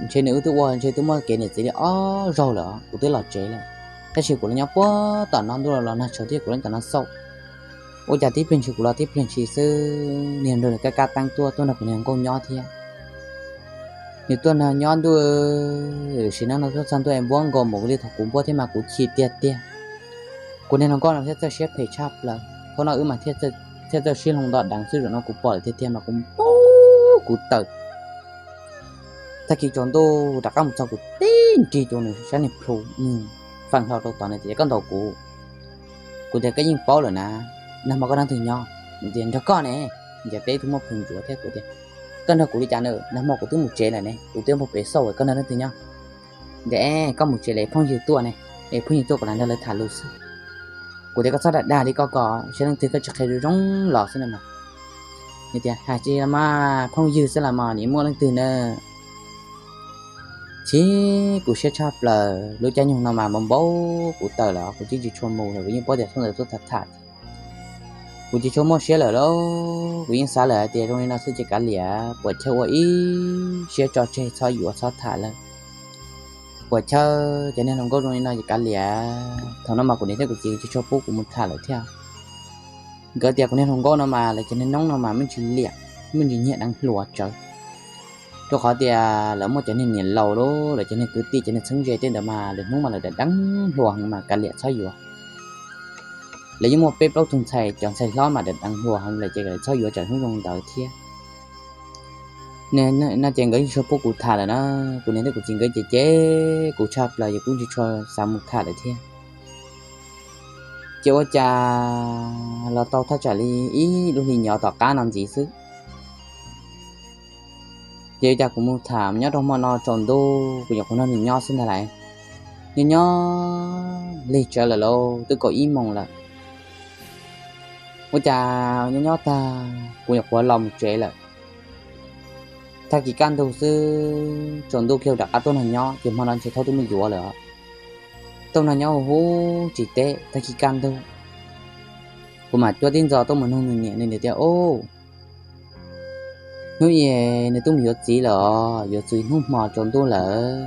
ntshe nws wb twb ua ntshe twb muaj kev niam txiv li ob zaug lawm kuv twb los tsev lawm. Tab sis kuv los nyob puag tom no ntuj los nag tshauv thiab kuv los tom no xauj. Ua cas tib pliag ntshis kuv los tib pliag ntshis xwb, niag nrog nws kaj kaj teeb tuaj tuaj nrog kuv niag nkauj nyob thiab. Nws tuaj nrog nyob ntuj, sim neej no tuaj txog ntuj es npuab nkaus mus li thaum kuv npuab thiab mas kuv chim tiag tiag. Kuv niag hluas nkauj no thiaj txawj siab phem tshaj plaws, thaum no wb mas thiaj txawj sib hloov nto deev xwb, zaum no kuv pom lawm tiag tiag mas kuv npau kuv tawm. Tag kis tsaus ntuj rov qab mus txog kuv tib nrig rau nws sab niag plhu, nws feem hlo rau tod nws tias koj ntaus kuv. Kuv tias koj yeej paub lawm na, nag hmo koj nrog leej twg nyob? Nws tias nrog koj ne. Nws tias peb twb muaj plhu ntsuav thiab. Kuv tias koj nrog kuv li cas na, nag hmo kuv twb mus tsev lawm ne, kuv twb mus pem xauj koj nrog leej twg nyob. Nws tias koj mus tsev lawm phooj ywg tuaj ne, es phooj ywg tuaj kuv lam nrog lawv tham lus xwb. Kuv tias koj txhob dag dag li koj ko, saib leej twg koj tsis qhia zoo zoo los xwb na mas. Nws tias hais tsis los mas phooj ywg xwb los mas, nws muaj leej twg na. Chim kuv siab tshaj plaws, lub caij nyoog no mas npau npau kuv tawm los kuv yeej tsis tshua mus lawm, kuv yeej paub tias thaum ntawd tuaj tham tham thiab. Kuv tsis tshua muaj siab lawm lauj, kuv yeej xav lawm hais tias zoo li no xwb ces kav liam, puam chawj ua ib siab tso tseg txhob yuav txhob tham lawm. Puam chawj cov niag hluas nkauj zoo li no ces kav liam, thaum no mas kuv niam thiab kuv txiv tsis tshua pub kuv mus tham lawm thiab. Nkawd tias kuv niag hluas nkauj no mas lawv cov niag noob no mas me ntsis liam, me ntsis nyiag deev hluas tsawv. Rau qhov tias lawv muaj cov niag niam laus lawm, lawv cov niag kwv tij cov niag txheeb ze tej ntawd mas lwm hnub mas lawv deev deev hluas heev mas kav liam txhob yuav. Lawv yeej muaj peb plaub tug ntxhais, cov ntxhais hlob mas deev deev hluas heev lawm ces lawv txhob yuav tsam hnub zoo ntawd thiab. No ces nkawd yeej tsis pub kuv tham lawm na, kuv niam thiab kuv txiv nkawd ces cem kuv tshaj plaws ces kuv tsis tshua xav mus tham lawm thiab. Ces ua cas los tau thaj tsam li ib lub hli nyuam tom qab no ntxiv xwb, ces ua cas kuv mus tham nyob rau hmo no tsaus ntuj kuv nyuam qhuav nrog nws nyob xwb ntag lauj. Nyob nyob lig tsawv lawm lauj, twb kaum ib moos lawm. Ua cas nyob nyob tag kuv nyuam qhuav los mus tsev lawm. Tag kis kaj ntug xwb tsaus ntuj kiag rov qab tuaj nrog nyob ces hmo no ntshe thaub twb mus yuav lawm. Tuaj nrog nyob hu hu tsis teb, tag kis kaj ntug kuv mam cuab tib ntxo tuaj mus nug nws niam, nws niam tias ub, hnub i nws twb mus yuav txiv lawm os, yuav txog hnub hmo tsaus ntuj lawm.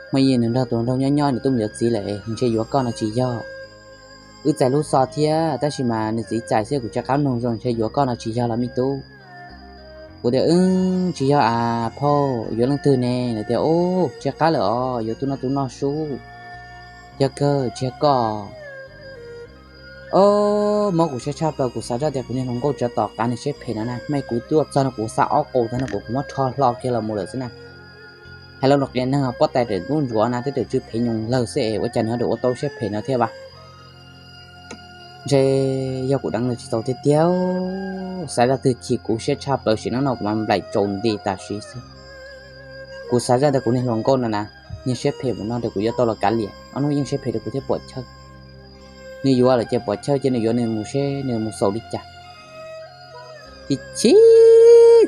Hmo i nws nrog tus nraug nyob nyob nws twb mus yuav txiv lawm, ntshe yuav koj no tsis yog. Wb txais lub xov thiab tab sis mas nws txiv txais xwb kuv tsis qab mloog zoo, ntshe yuav koj no tsis yog los me tub. Kuv tias wb tsis yog as phauj, yuav leej twg ne? Nws tias ub, tsis qab lawm os, yuav tus no tus no sub. Yog kawg tsis yog koj. Ob, mob kuv siab tshaj plaws, kuv xav zoj tias kuv niag hluas nkauj tsov tom qab niag siab phem no na, mas kuv tuaj txog no kuv xa ob qus tag no kuv kuv muab rho hlo kiag los mus lawm xwb na. Hais lo lus qias neeg pob tais raws ntub ntsuav na twb raws tsw phem nyoos lawg xwb es ua cas nws ho ua tau siab phem no thiab vas. Ntshe yog kuv deev nws tsis txaus tiag tiag, xav zoj twg chim kuv siab tshaj plaws sim neej no kuv mas nplaim tsaus nti tam sim xwb. Kuv xav zoj tias kuv niag hluas nkauj no na, niag siab phem mus no rau kuv yuav tau los kav liam, ob hnub yeej siab phem rau kuv thiab puam chawj. Nws yuav lawm ces puam chawj ces nws yuav nws mus seb nws mus xaus li cas. Chim chim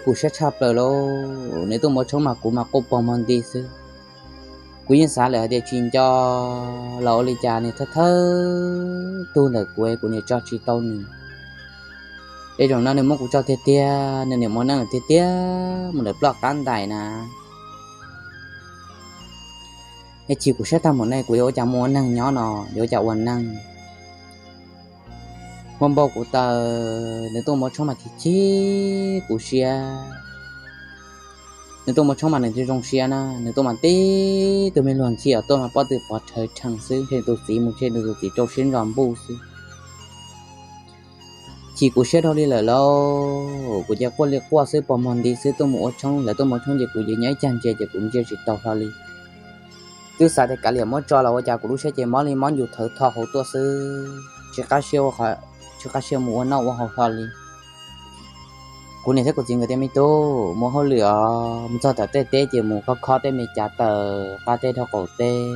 kuv siab tshaj plaws lauj, nws tuaj mus tshoob mas kuv mas quaj pog muag nti xwb. Kuv yeej xav lawm hais tias tsis nco los ua li cas nws thawj thawj tug ntawm kuv es kuv niam tso tsis tau nws. Es zaum no nws muab kuv tso tiag tiag, nws niam muab neeb lawm tiag tiag mus lawm ploj qab ntais na. Es chim kuv siab tag mus ne, kuv yuav ua cas mus ua neeg nyob no, yuav ua cas ua neeg. Muaj npau kuv taws, nws tuaj mus ua tshoob mas chim chim kuv siab. Nws tuaj mus ua tshoob mas nws tsis zoo siab na, nws tuaj mas tib tug me luag ntxhi os, tuaj mas pob tw pov rhawv rhees xwb, ntshe nws tus txiv mus, ntshe nws tus txiv rau siab ntso npuj xwb. Chim kuv siab dhau li lawm lauj, kuv ces quaj li quaj xwb, pog mog nti xwb, tuaj mus ua tshoob, lawv tuaj mus ua tshoob ces kuv ces nyob ib cag ntsia ces kuv ntsia tsis taus hlo li. Twb xav tias kav liam muab tso los ua cas kuv lub siab ces mob li mob ncu thawv tho hauv tuaj xwb, tsis qab siab ua, tsis qab siab mus ua noj ua haus hlo li. Kuv niam thiab kuv txiv nkawd tias me tub, mus hauj lwm os, mus txog tom tej teb ces mus khob khob tej me cav taws, qab teb dhau qaum teb,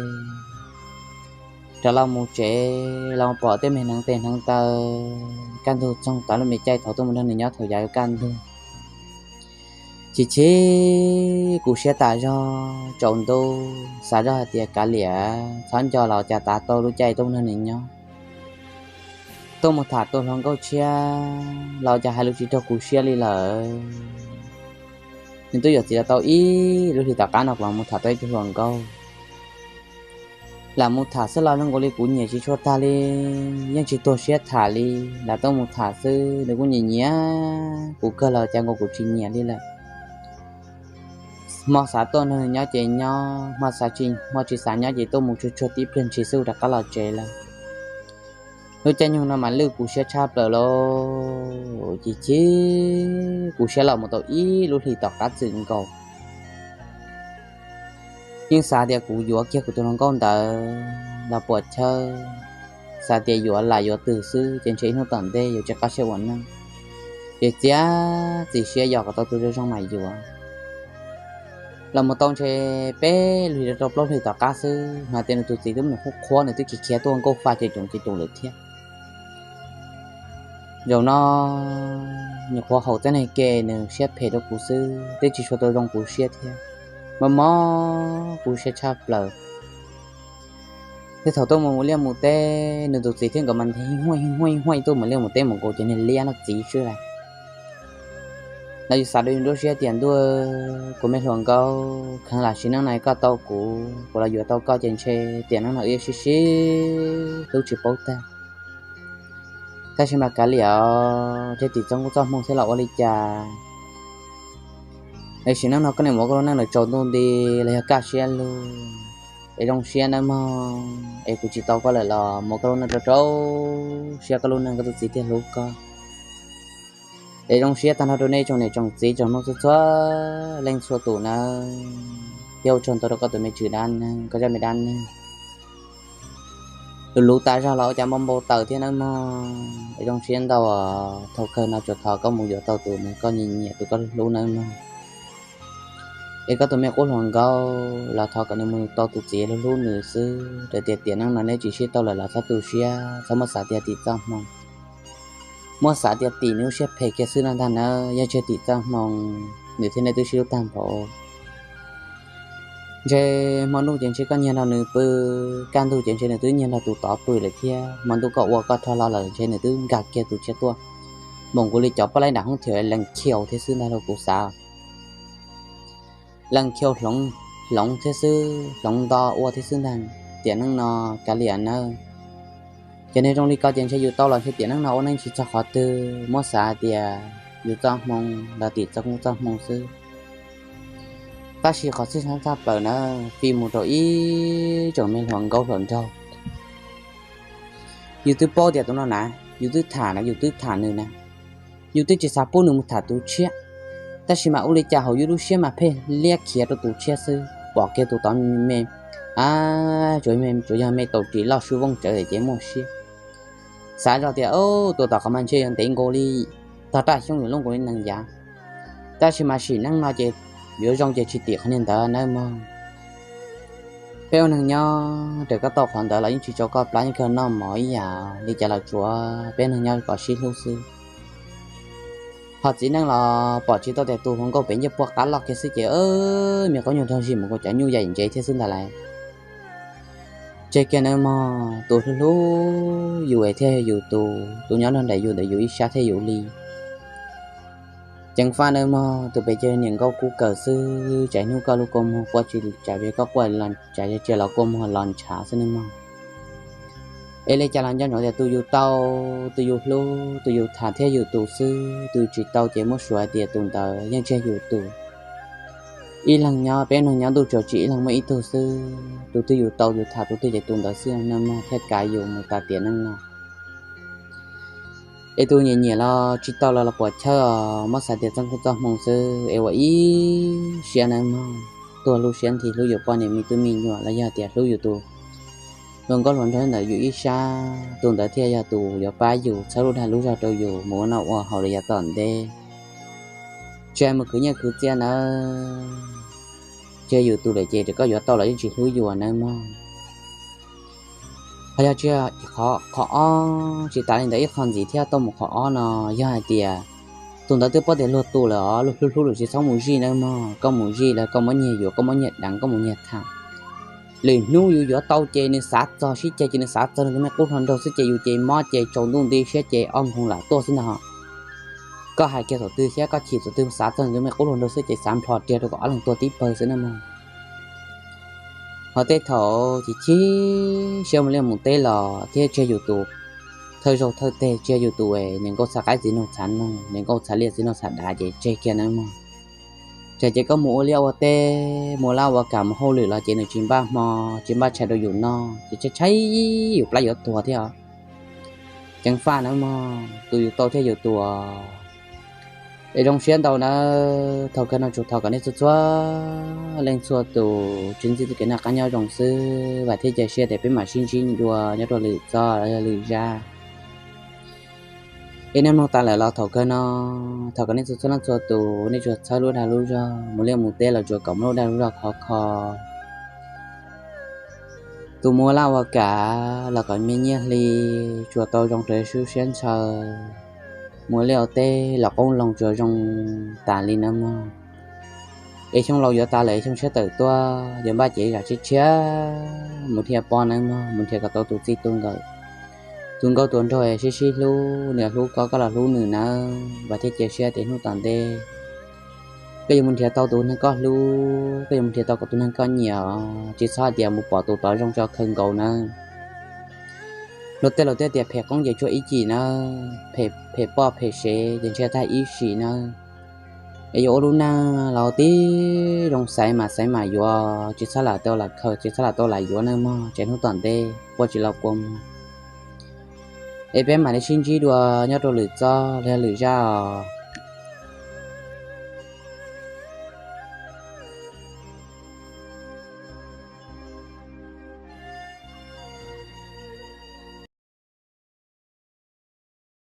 rov los mus tsev los pom tej me hneev tes hneev taw, kaj ntug txoog tau lub me caij thaum tuaj mus nrog nws nyob thaum yav yuav kaj ntug. Chim chim kuv siab tas zog, tsaus ntuj xav zog hais tias kav liam, txhob nco los cas tav tau lub caij tuaj mus nrog nws nyob. Tuaj mus tham tus hluas nkauj tshiab los cas hais lus tsis raug kuv siab li lawm. Nws twb yuav txiv los tau ib lub hlis tom qab no kuv mam mus tham tau ib tug hluas nkauj. Lam mus tham xwb los zoo nkaus li kuv nyiam tsis tshua tag li, yeej tsis tuag siab tham li. Lam tuaj mus tham xwb nws kuj nyiam nyiam kuv kawg los cas nkaus kuv tsis nyiam li lawm. Hmo xav tuaj nrog nws nyob ces nyob, hmo xav tsis, hmo tsis xav nyob ces tuaj mus tsuag tsuag tib pliag ntshis xwb rov qab los tsev lawm. Lub caij nyoog no mas lwj kuv siab tshaj plaws lauj, chim chim kuv siab los mus tau ib lub hlis tom qab txwm nkaus. Yeej xav tias kuv yuav kiag kuv tus hluas nkauj ntawd los puam chawb, xav tias yuav lam yuav twg xwb ces ntshe ib hnub tom ntej yuav tsis qab siab ua neej, ces txiav txim siab yog kom tau tus zoo zoo mas yuav. Los mus tau ntshe peb lub hlis rau plaub hlis tom qab xwb, hais tias nws tus txiv twb mus qhuab qhuab, nws twb khiav khiav tuaj nkauj fa ces coom ces coom lawm thiab. Zaum no nyuam qhuav haum txoj neeg ke nws siab phem rau kuv xwb, twb tsis tshua tau zoo kuv siab thiab, mob mob kuv siab tshaj plaws. Thiab thaum tuaj mus liaj mus teb, nws tus txiv thiab nkawd mas nthi huaj huaj huaj tuaj mus liaj mus teb mus nkaus ces niag liab no txiv xwb lauj. Los yus xav rau yus nruab siab tias ntuj, kuv me hluas nkauj, kheev lam sim neej no koj tau kuv, kuv los yuav tau koj ces ntshe tiam neej no wb sib sib hlub tsis paub tag. Tab sis mas kav liam, thiaj tim txoj nkauj txoj hmoo thiab los ua li cas. Es sim neej no koj niam mus ua koj lub neej lawm tsaus ntuj nti los yog kaj siab lug, es zoo siab nawb mog, es kuv tsis tau koj lawm los mus ua koj lub neej rau rau siab koj lub neej koj tus txiv thiaj hlub koj. Es zoo siab tag nrho rau nej tsoom niam tsoom txiv tsoom mloog txhua txhua leej txhua tus nawb, thiab ua tsaug ntau rau koj tus me tswv dab neeg, koj zaj me dab neeg. Lus luv tas zog los ua cas npau npau taws thiab nawb mog. Es zoo siab ntau, thaum kawg no tsuas thov koj mus yuav tau tus koj nyiam nyiam tus koj hlub nawb mog. Es koj tus me qub hluas nkauj los thov kom nws mus tau tus txiv hlub hlub nws xwb. Raws tias tiam neej no neb tsis sib tau lawm los txhob tu siab, txhob muab xav tias tim txoj hmoo, muab xav tias tim nws lub siab phem kiag xwb no ntag nawb. Yog tsis tim txoj hmoo, nws thiab neb twb sib hlub tag npaum. Ntshe hmo ntuj ces ntshe koj nyiag nrog nws pw, kaj ntug ces ntshe nws twb nyiag nrog tus tod pw lawm thiab. Hmo ntuj koj ua koj rho hlo lawm ntshe nws twb nkag kiag tus tshiab tuaj, npaum nkaus li cov poj laib nram hoob thiab lees khiaus thiab xwb ntag lauj kuv xav. Lees khiaus hloov thiab xwb, hloov nto ua thiab xwb ntag. Tiam neej no kav liam nawb. Cov neeg zoo li ko ces ntshe yus tau los ntshe tiam neej no ua neej tsis txog qhov twg, muab xav tias yus txoj hmoo los tim txoj koob txoj hmoo xwb. Tab sis qhov txhij tshaj plaws na, fij mus rau ib tsoom me hluas nkauj hluas nraug. Yus twb paub tias tus no na, yus twb tham na, yus twb tham nws na, yus twb tsis xav pub nws mus tham tus tshiab, tab sis mas ua li cas hauv yus lub siab mas pheej liab khiav rau tus tshiab xwb, pom kiag tus tod me, a, tsuas yog me taus ris loj sub vooj tsawv ces muaj siab. Xav zog tias tus tom qhov mas ntshe yuav ntev nkaus li, tog raj xyoob yuav lub nkaus li nees yav, tab sis mas sim neej no ces yuav zoo ces tsis tim qhov niag ntawd nawb mog. Peb ua neeg nyob raws koj tau qhov ntawd los yeej tsis tso koj plab yeej kawg noj mov ib yam li cas los tsuav peb neeg nyob kom sib hlub xwb. Ho txiv neej los pom tsis tau tias tus hluas nkauj pem ncej puag qab loj kiag xwb ces me qub nyuag nrog zis mus kuv cov nyuj yaim ntsev thiab xwb ntag lauj. Tseg kiag nawb mog, tus hlub hlub yus es thiaj yog yus tus, tus nyob nrog nraim yus ntawd yus ib sab thiaj yus li. Ceev faj nawb mog, tus pem ces niam nkauj kub kawm xwb, tsam hnub koj lub kua muag quaj tsis tsam, koj quaj los tsam cia los kua muag los ntshav xwb nawb mog. Es li cas los nco ntsoov tias tus yus tau, tus yus hlub, tus yus tham thiab yus tus xwb, tus tsis tau ces muab suav hais tias tus ntawd yeej tsis yog yus tus. Ib leeg nyob, peb leeg nyob ntuj tsuas tsim, ib leeg muaj ib tug xwb, tus twg yus tau yus tham tus twg ces tus ntawd xwb nawb mog, thiaj kav yus mus tas tiam neej no. Es tus nyiam nyiam los tsis tau los los puam chawj os, muab xav tias txoj kua txoj hmoo xwb es ua ib siab nawb mog, tuag lub siab nthi hlub yus poj niam me tub me nyuam los yog tias hlub yus tus hluas nkauj hluas nraug ntawm yus ib sab, tus ntawd thiaj yog tus yuav pab yus txhawb lub dag lub zog rau yus mus ua noj ua haus rau yav tom ntej. Tsis hais mus khwv nyiaj khwv txiaj nawb, tsis yog yus tus lawm ces koj yuav tau los yeej tsis hlub yus nawb mog. Ho yog tsis, qhov ob, tsis tas li ntawd ib qho ntxiv thiab tau mus qhov ob no, yog hais tias tus ntawd twb paub tias luag tus lawm os, luag hlub hlub lawm tsis txhob mus zij nawb mog, koj mus zij los koj muab nyiag yuav, koj muab nyiag deev, koj mus nyiag tham. Lwm hnub yus yuav tau ces nws xav txog sib ceg ces nws xav txog nws tus me qub hluas nraug xwb ces yus ces mob ces tsaus ntuj nti siab ces ob nkoos lam tuaj xwb ntag. Koj hais kiag thaum twg thiab koj chim thaum twg xav txog nws tus me qub hluas nraug xwb ces xav nplho riag rau kom ob leeg tuag tib pawg xwb nawb mog. Ho tej thaum chim chim siab mus liaj mus teb los thiab tsis yog yus tus thawj zaug thawj teg, tsis yog yus tus es niam nkauj txhav qaib txiv nraug txhav noog, niam nkauj txhav liaj txiv nraug txhav dav ces tseg kiag nawb mog. Tseg ces koj mus ua liaj ua teb, mus ua laj ua kam mus hauj lwm los ces nws tsis npaj hmo, tsis npaj tshais rau yus noj ces tshaib tshaib yus plab yuav tuag thiab os. Ceev faj nawb mog, tus yus tau thiab yus tus. Es zoo siab ntau nawb, thaum kawg no tsuas thov kom nej txhua txhua leej txhua tus tsis ntxib txoj kev noj qab nyob zoo xwb, vam thiab cia siab tias peb mam sib ntsib dua nyob rau lwm txoj los yog lwm zaj. Es nej mloog tas lawm los thaum kawg no, thov kom nej txhua txhua leej txhua tus nej tsuas txhawb lub dag lub zog, mus liaj mus teb los tsuas kom muaj lub dag lub zog khov kho. Tus mus ua laj ua kam los kom me nyiaj hli, tsuas tau zoo rau sub siab ntshaw. Mus ua liaj ua teb los qoob loo tsuas zoo tas li nawb mog. Es xyoo laus yuav tas lawm, xyoo tshiab tawm tuaj, yuav npaj cev zam tshiab tshiab mus nrhiav poj nawb mog, mus nrhiav kom tau tus txij tus nkawm, tus nkauj tus nraug sib sib hlub, nws hlub koj, koj los hlub nws nawb. Vam thiab cia siab tias hnub tom ntej koj yuav mus nrhiav tau tus neeg koj hlub, koj yuav mus nrhiav tau kom tus neeg koj nyiam os, tsis txhob hais tias mus pom tus tod zoo tso khaws nkaus nawb. Luag tej laus thiaj tias phem qoob ces tsuag ib cim nawb, phem poj phem sev ces ntshiab tag ib sim nawb. Es yuav ua lub neej los tib zoo xaiv mas xaiv mas yuav, tsis txhob lam tau lam khaws, tsis txhob lam tau lam yuav nawb mog, tsam hnub tom ntej quaj tsis los kua muag. Es peb mam li sib ntsib dua nyob rau lwm txoj los yog lwm zaj os.